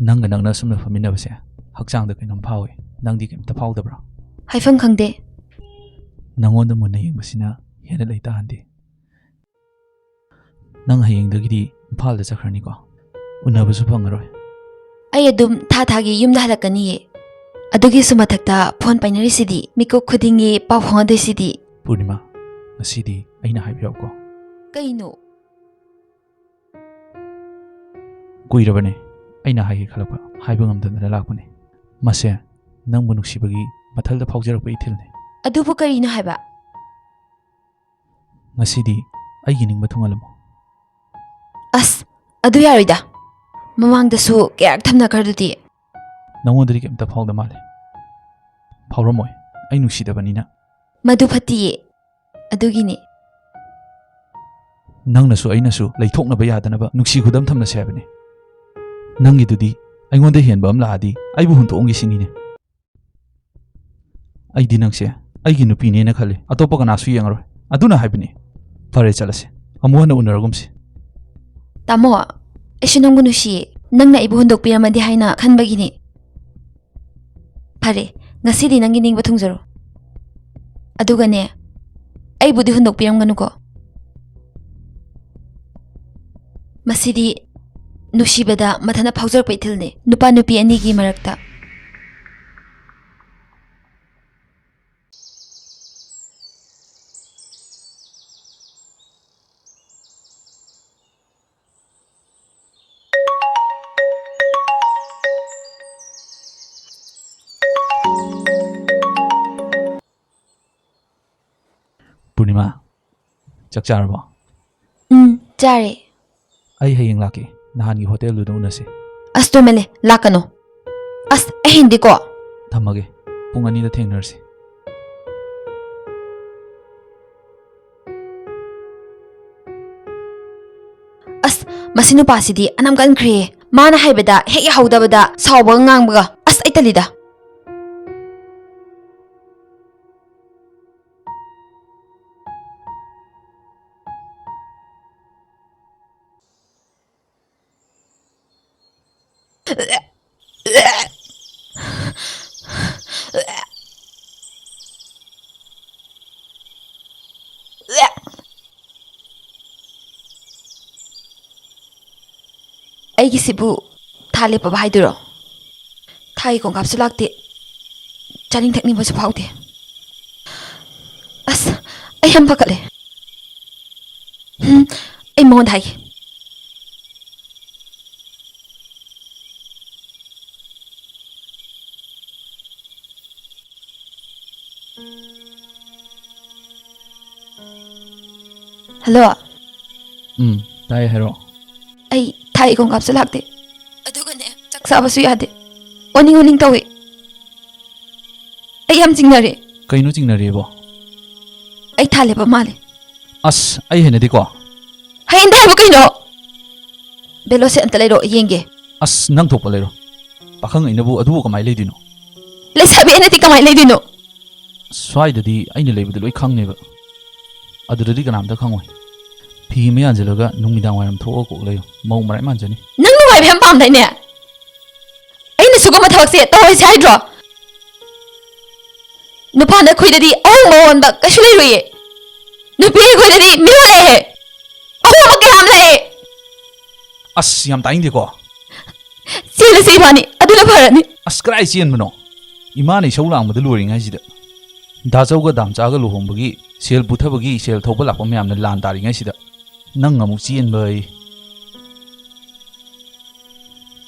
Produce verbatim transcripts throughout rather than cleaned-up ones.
ꯅꯪꯒ ꯅꯛꯅ ꯑꯁꯨꯝꯅ ꯐꯝꯃꯤꯟꯅꯕꯁꯦ ꯍꯛꯆꯥꯡꯗ ꯀꯩꯅꯣꯝ ꯐꯥꯎꯏ꯫ ꯅꯪꯗꯤ ꯀꯩꯝꯇ ꯐꯥꯎꯗꯕ꯭ꯔꯣ? ꯍꯥꯏꯐꯝ ꯈꯪꯗꯦ꯫ ꯅꯪꯉꯣꯟꯗ ꯃꯨꯟꯅ ꯌꯦꯡꯕꯁꯤꯅ ꯍꯦꯟꯅ ꯂꯩꯇꯥꯍꯟꯗꯦ꯫ ꯅꯪ ꯍꯌꯦꯡꯗꯒꯤꯗꯤ ꯏꯝꯐꯥꯜꯗ ꯆꯠꯈ꯭ꯔꯅꯤꯀꯣ? ꯎꯅꯕꯁꯨ ꯐꯪꯉꯔꯣꯏ꯫ ꯑꯩ ꯑꯗꯨꯝ ꯊꯥ ꯊꯥꯒꯤ ꯌꯨꯝꯗ ꯍꯜꯂꯛꯀꯅꯤꯌꯦ꯫ ꯑꯗꯨꯒꯤꯁꯨ ꯃꯊꯛꯇ ꯐꯣꯟ ꯄꯥꯏꯅꯔꯤꯁꯤꯗꯤ, ꯃꯤꯀꯨꯞ ꯈꯨꯗꯤꯡꯒꯤ ꯄꯥꯎ ꯐꯥꯎꯅꯗꯣꯏꯁꯤꯗꯤ꯫ ꯄꯨꯔꯅꯤꯃꯥ, ꯉꯁꯤꯗꯤ ꯑꯩꯅ ꯍꯥꯏꯕꯤꯔꯛꯎꯀꯣ꯫ ꯀꯩꯅꯣ? ꯀꯨꯏꯔꯕꯅꯦ ꯑꯩꯅ ꯍꯥꯏꯒꯦ ꯈꯜꯂꯛꯄ, ꯍꯥꯏꯕ ꯉꯝꯗꯗꯅ ꯂꯥꯛꯄꯅꯦ꯫ ꯃꯁꯦ ꯅꯪꯕꯨ ꯅꯨꯡꯁꯤꯕꯒꯤ ꯃꯊꯜꯗ ꯐꯥꯎꯖꯔꯛꯄ ꯏꯊꯤꯜꯅꯤ꯫ ꯑꯗꯨꯕꯨ ꯀꯔꯤꯅꯣ ꯍꯥꯏꯕ? ꯉꯁꯤꯗꯤ ꯑꯩꯒꯤ ꯅꯤꯡꯕ ꯊꯨꯡꯍꯜꯂꯝꯃꯣ꯫ ꯑꯁ, ꯑꯗꯨ ꯌꯥꯔꯣꯏꯗ꯫ ꯃꯃꯥꯡꯗꯁꯨ ꯀꯌꯥꯔꯛ ꯊꯝꯅꯈ꯭ꯔꯗꯨꯗꯤ꯫ ꯅꯉꯣꯟꯗꯗꯤ ꯀꯩꯝꯇ ꯐꯥꯎꯗ ꯃꯥꯜꯂꯦ꯫ ꯐꯥꯎꯔꯝꯃꯣꯏ꯫ ꯑꯩ ꯅꯨꯡꯁꯤꯗꯕꯅꯤꯅ꯫ ꯃꯗꯨ ꯐꯠꯇꯤꯌꯦ꯫ ꯑꯗꯨꯒꯤꯅꯤ꯫ ꯅꯪꯅꯁꯨ ꯑꯩꯅꯁꯨ ꯂꯩꯊꯣꯛꯅꯕ ꯌꯥꯗꯅꯕ ꯅꯨꯡꯁꯤ ꯈꯨꯗꯝ ꯊꯝꯅꯁꯦ ꯍꯥꯏꯕꯅꯤ꯫ ꯅꯪꯒꯤꯗꯨꯗꯤ ꯑꯩꯉꯣꯟꯗ ꯍꯦꯟꯕ ꯑꯃ ꯂꯥꯛꯑꯗꯤ ꯑꯩꯕꯨ ꯍꯨꯟꯗꯣꯛꯑꯝꯒꯦ ꯁꯤꯅꯤꯅꯦ꯫ ꯑꯩꯗꯤ ꯅꯪꯁꯦ ꯑꯩꯒꯤ ꯅꯨꯄꯤꯅꯦꯅ ꯈꯜꯂꯤ, ꯑꯇꯣꯞꯄ ꯀꯅꯥꯁꯨ ꯌꯦꯡꯉꯔꯣꯏ꯫ ꯑꯗꯨꯅ ꯍꯥꯏꯕꯅꯤ꯫ ꯐꯔꯦ, ꯆꯠꯂꯁꯤ꯫ ꯑꯃꯨꯛ ꯍꯟꯅ ꯎꯅꯔꯒꯨꯝꯁꯤ꯫ ꯇꯥꯃꯣ, ꯑꯩꯁꯨ ꯅꯪꯕꯨ ꯅꯨꯡꯁꯤꯌꯦ꯫ ꯅꯪꯅ ꯑꯩꯕꯨ ꯍꯨꯟꯗꯣꯛꯄꯤꯔꯝꯃꯗꯤ ꯍꯥꯏꯅ ꯈꯟꯕꯒꯤꯅꯤ꯫ ꯐꯔꯦ, ꯉꯁꯤꯗꯤ ꯅꯪꯒꯤ ꯅꯤꯡꯕ ꯊꯨꯡꯖꯔꯣ꯫ ꯑꯗꯨꯒꯅꯦ, ꯑꯩꯕꯨꯗꯤ ꯍꯨꯟꯗꯣꯛꯄꯤꯔꯝꯒꯅꯨꯀꯣ꯫ ꯃꯁꯤꯗꯤ ꯅꯨꯡꯁꯤꯕꯗ ꯃꯊꯟꯇ ꯐꯥꯎꯖꯔꯛꯄ ꯏꯊꯤꯜꯅꯤ, ꯅꯨꯄꯥ ꯅꯨꯄꯤ ꯑꯅꯤꯒꯤ ꯃꯔꯛꯇ꯫ ꯄꯨꯔꯅꯤꯃꯥ, ꯆꯥꯛ ꯆꯥꯔꯕꯣ? ꯎꯝ, ꯆꯥꯔꯦ꯫ ꯑꯩ ꯍꯌꯦꯡ ꯂꯥꯛꯀꯦ, ꯅꯍꯥꯟꯒꯤ ꯍꯣꯇꯦꯜꯗꯨꯗ ꯎꯅꯁꯤ꯫ ꯑꯁ, ꯇꯣꯏꯃꯜꯂꯦ, ꯂꯥꯛꯀꯅꯣ꯫ ꯑꯁ, ꯑꯩ ꯍꯦꯟꯗꯦꯀꯣ꯫ ꯊꯝꯃꯒꯦ, ꯄꯨꯡ ꯑꯅꯤꯗ ꯊꯦꯡꯅꯔꯁꯤ꯫ ꯑꯁ, ꯃꯁꯤ ꯅꯨꯄꯥꯁꯤꯗꯤ ꯑꯅꯝ ꯀꯟꯈ꯭ꯔꯦ꯫ ꯃꯥꯅ ꯍꯥꯏꯕꯗ ꯍꯦꯛ ꯌꯥꯍꯧꯗꯕꯗ ꯁꯥꯎꯕꯒ ꯉꯥꯡꯕꯒ꯫ ꯑꯁ, ꯑꯩ ꯇꯜꯂꯤꯗ꯫ ꯑꯩꯒꯤꯁꯤꯕꯨ ꯊꯥ ꯂꯦꯞꯄꯕ ꯍꯥꯏꯗꯣꯏꯔꯣ? ꯊꯥꯒꯤ ꯈꯣꯡꯀꯥꯞꯁꯨ ꯂꯥꯛꯇꯦ, ꯆꯥꯅꯤꯡ ꯊꯛꯅꯤꯡꯕꯁꯨ ꯐꯥꯎꯗꯦ꯫ ꯑꯁ, ꯑꯩ ꯌꯥꯝ ꯄꯥꯈꯠꯂꯦ꯫ ꯍꯝ, ꯑꯩ ꯃꯉꯣꯟꯗ ꯍꯥꯏꯒꯦ꯫ ꯍꯜꯂꯣ꯫ ꯎꯝ, ꯇꯥꯏ, ꯍꯥꯏꯔꯛꯑꯣ꯫ ꯑꯩ ꯊꯥꯒꯤ ꯈꯣꯡꯀꯥꯞꯁꯨ ꯂꯥꯛꯇꯦ, ꯑꯗꯨꯒꯅꯦ, ꯆꯥꯛ ꯆꯥꯕꯁꯨ ꯌꯥꯗꯦ, ꯑꯣꯅꯤꯡ ꯑꯣꯅꯤꯡ ꯇꯧꯏ꯫ ꯑꯩ ꯌꯥꯝ ꯆꯤꯡꯅꯔꯦ꯫ ꯀꯩꯅꯣ ꯆꯤꯡꯅꯔꯦꯕꯣ? ꯑꯩ ꯊꯥ ꯂꯦꯞꯄ ꯃꯥꯜꯂꯦ꯫ ꯑꯁ, ꯑꯩ ꯍꯩꯅꯗꯦꯀꯣ꯫ ꯍꯩꯅꯗꯦ ꯍꯥꯏꯕ ꯀꯩꯅꯣ? ꯕꯦꯂꯣꯁꯦ ꯑꯝꯇ ꯂꯩꯔꯣ, ꯌꯦꯡꯒꯦ꯫ ꯑꯁ, ꯅꯪ ꯊꯣꯛꯄ ꯂꯩꯔꯣ꯫ ꯄꯥꯈꯪ ꯑꯩꯅꯕꯨ ꯑꯗꯨꯕꯨ ꯀꯃꯥꯏꯅ ꯂꯩꯗꯣꯏꯅꯣ? ꯂꯩꯁꯥꯕꯤ ꯑꯩꯅꯗꯤ ꯀꯃꯥꯏꯅ ꯂꯩꯗꯣꯏꯅꯣ? ꯁ꯭ꯋꯥꯏꯗꯗꯤ ꯑꯩꯅ ꯂꯩꯕꯗꯨ ꯂꯣꯏ ꯈꯪꯅꯦꯕ꯫ ꯑꯗꯨꯗꯗꯤ ꯀꯅꯥꯝꯇ ꯈꯪꯉꯣꯏ꯫ ꯐꯤ ꯑꯃ ꯌꯥꯟꯁꯤꯜꯂꯒ ꯅꯨꯃꯤꯗꯥꯡ ꯋꯥꯏꯔꯝ ꯊꯣꯛꯑꯒ ꯀꯣꯛ ꯂꯩꯌꯨ꯫ ꯃꯧ ꯃꯔꯥꯏ ꯃꯥꯟꯖꯅꯤ꯫ ꯅꯪ ꯅꯨꯡꯉꯥꯏꯕ ꯌꯥꯝ ꯄꯥꯝꯗꯥꯏꯅꯦ? ꯑꯩꯅ ꯁꯤꯒꯨꯝꯕ ꯊꯕꯛꯁꯦ ꯇꯧꯔꯣꯏꯁꯦ ꯍꯥꯏꯗ꯭ꯔꯣ? ꯅꯨꯄꯥꯅ ꯑꯩꯈꯣꯏꯗꯗꯤ ꯑꯍꯣꯡꯕ ꯑꯣꯟꯕ ꯀꯩꯁꯨ ꯂꯩꯔꯣꯏꯌꯦ꯫ ꯅꯨꯄꯤ ꯑꯩꯈꯣꯏꯗꯗꯤ ꯃꯤꯑꯣꯏ ꯍꯥꯏꯌꯦ꯫ ꯑꯍꯣꯡꯕ ꯀꯌꯥꯝ ꯂꯥꯛꯑꯦ꯫ ꯑꯁ, ꯌꯥꯝ ꯇꯥꯅꯤꯡꯗꯦꯀꯣ꯫ ꯆꯦꯜꯂꯁꯦ ꯏꯕꯥꯅꯤ, ꯑꯗꯨꯅ ꯐꯔꯅꯤ꯫ ꯑꯁ, ꯀꯗꯥꯏ ꯆꯦꯟꯕꯅꯣ? ꯏꯃꯥꯅ ꯏꯁꯧ ꯂꯥꯡꯕꯗ ꯂꯣꯏꯔꯤꯉꯩꯁꯤꯗ, ꯗꯥꯆꯧꯒ ꯗꯥꯝꯆꯥꯒ ꯂꯨꯍꯣꯡꯕꯒꯤ ꯁꯦꯜ ꯄꯨꯊꯕꯒꯤ ꯁꯦꯜ ꯊꯧꯕ ꯂꯥꯛꯄ ꯃꯌꯥꯝꯅ ꯂꯥꯟ ꯇꯥꯔꯤꯉꯩꯁꯤꯗ, ꯅꯪ ꯑꯃꯨꯛ ꯆꯦꯟꯕ ꯑꯩ꯫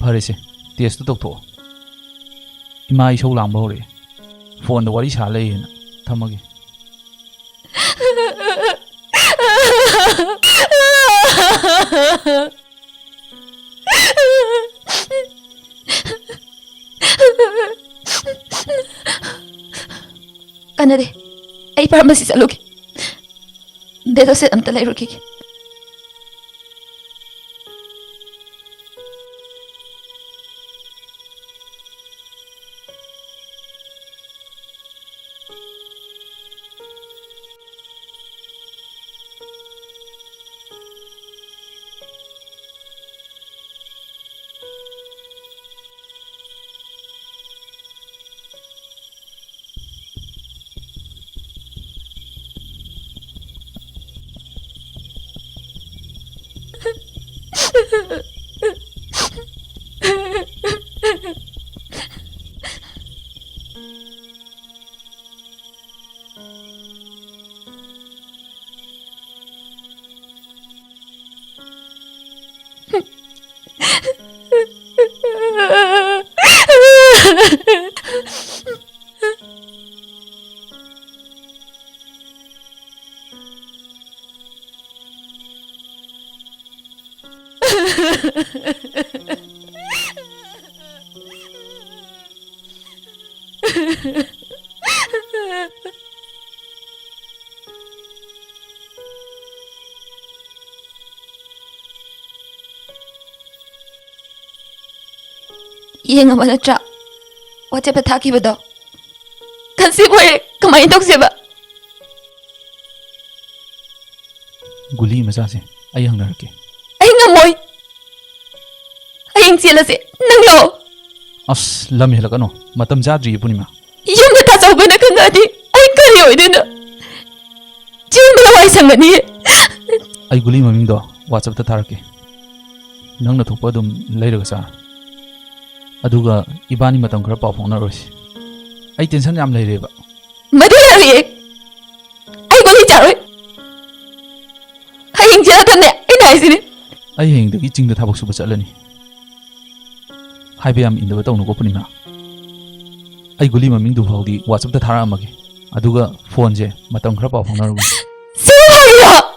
ꯐꯔꯦꯁꯦ, ꯇꯦꯁꯇꯨ ꯇꯧꯊꯣꯛꯑꯣ꯫ ꯏꯃꯥ ꯏꯁꯧ ꯂꯥꯡꯕ ꯍꯧꯔꯛꯑꯦ꯫ ꯐꯣꯟꯗ ꯋꯥꯔꯤ ꯁꯥ ꯂꯩꯌꯦꯅ꯫ ꯊꯝꯃꯒꯦ꯫ ꯀꯥꯟꯅꯗꯦ꯫ ꯑꯩ ꯐꯥꯔꯃꯥꯁꯤ ꯆꯠꯂꯨꯒꯦ꯫ ꯕꯦꯗꯣꯁꯦꯠ ꯑꯝꯇ ꯂꯩꯔꯨꯈꯤꯒꯦ꯫ ꯌꯦꯡꯉꯕ ꯅꯠꯇ꯭ꯔꯥ? WhatsApp-ꯇ ꯊꯥꯈꯤꯕꯗꯣ꯫ Conceive ꯑꯣꯏꯔꯦ꯫ ꯀꯃꯥꯏꯅ ꯇꯧꯁꯦꯕ? ꯒꯨꯂꯤ ꯃꯆꯥꯁꯦ ꯑꯩ ꯍꯪꯅꯔꯛꯀꯦ꯫ ꯑꯩ ꯉꯝꯃꯣꯏ꯫ ꯍꯌꯦꯡ ꯆꯦꯜꯂꯁꯦ꯫ ꯅꯪ ꯂꯥꯛꯑꯣ꯫ ꯑꯁ, ꯂꯝ ꯍꯦꯜꯂꯛꯀꯅꯣ꯫ ꯃꯇꯝ ꯆꯥꯗ꯭ꯔꯤꯌꯦ, ꯄꯨꯔꯅꯤꯃꯥ꯫ ꯌꯨꯝꯗ ꯇꯥꯆꯧꯕꯅ ꯈꯪꯉꯛꯑꯗꯤ ꯑꯩ ꯀꯔꯤ ꯑꯣꯏꯗꯣꯏꯅꯣ? ꯆꯦꯟꯕꯅ ꯋꯥꯏ ꯁꯪꯒꯅꯤꯌꯦ꯫ ꯑꯩ ꯒꯨꯂꯤ ꯃꯃꯤꯡꯗꯣ WhatsApp-ꯇ ꯊꯥꯔꯛꯀꯦ꯫ ꯅꯪꯅ ꯊꯣꯛꯄ ꯑꯗꯨꯝ ꯂꯩꯔꯒ ꯆꯥꯔꯣ꯫ ꯑꯗꯨꯒ ꯏꯕꯥꯅꯤ ꯃꯇꯝ ꯈꯔ ꯄꯥꯎ ꯐꯥꯎꯅꯔꯣꯏꯁꯤ꯫ ꯑꯩ tension ꯌꯥꯝ ꯂꯩꯔꯦꯕ꯫ ꯃꯗꯨ ꯌꯥꯔꯣꯏꯌꯦ꯫ ꯑꯩ ꯒꯨꯂꯤ ꯆꯥꯔꯣꯏ꯫ ꯍꯌꯦꯡ ꯆꯦꯜꯂꯛꯀꯅꯦ, ꯑꯩꯅ ꯍꯥꯏꯁꯤꯅꯤ꯫ ꯑꯩ ꯍꯌꯦꯡꯗꯒꯤ ꯆꯤꯡꯗ ꯊꯕꯛ ꯁꯨꯕ ꯆꯠꯂꯅꯤ꯫ ꯍꯥꯏꯕ ꯌꯥꯝ ꯏꯟꯗꯕ ꯇꯧꯅꯨꯀꯣ, ꯄꯨꯔꯅꯤꯃꯥ꯫ ꯑꯩ ꯒꯨꯂꯤ ꯃꯃꯤꯡꯗꯨ ꯐꯥꯎꯗꯤ WhatsApp-ꯇ ꯊꯥꯔꯛꯑꯝꯃꯒꯦ꯫ ꯑꯗꯨꯒ phone-ꯁꯦ ꯃꯇꯝ ꯈꯔ ꯄꯥꯎ ꯐꯥꯎꯅꯔꯒꯨꯝꯁꯤ꯫ ꯁꯤꯕꯨ ꯐꯥꯒꯤꯔꯣ?